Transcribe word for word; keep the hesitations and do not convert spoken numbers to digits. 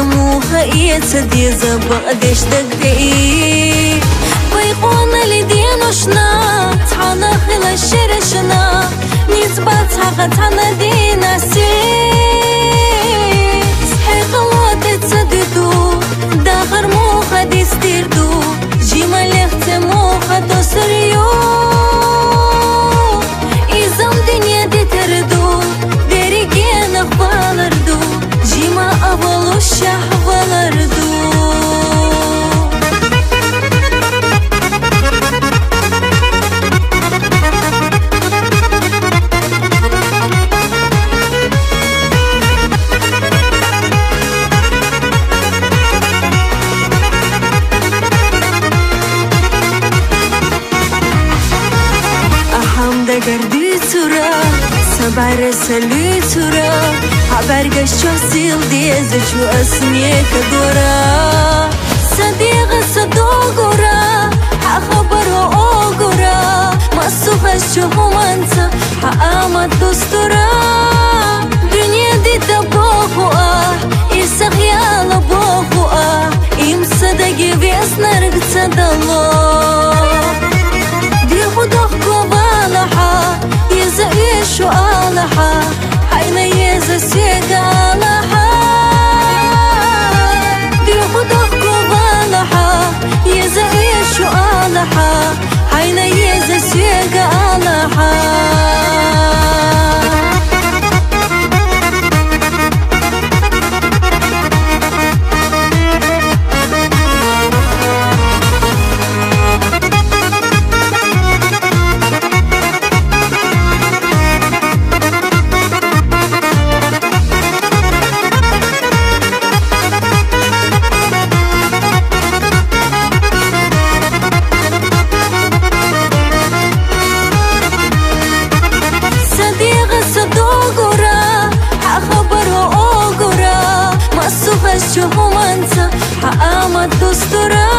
Муха ица деза бакъдеш дагтӀеи. Байкъуналли динушна, цхьана хила шерашна, низ бацахъа цхьана динаси. ХӀекьлотӀеца диду, дахар муха дистирду, жима лехце муха тосриу. Изам дунъя детерду, дерегена хваларду, жима авалу шагьваларду. Ахамдагар дуцура, сабаре салуцура, хабаргаш часил дезачу аснека гора. Садига садогура, хабару огура, масухаш чухуманца, хама дустура. Дунъя дита бохуа, иса хияла бохуа, имсадаги веснарг цадало. Дихудох ковалаха, еза ишу алаха, хайна еза сегалаха. Дихудох ковалаха, еза ишу алаха, хайна еза сегалаха. Садига садогура, хабару огура, масухаш чухуманца, хама дустура.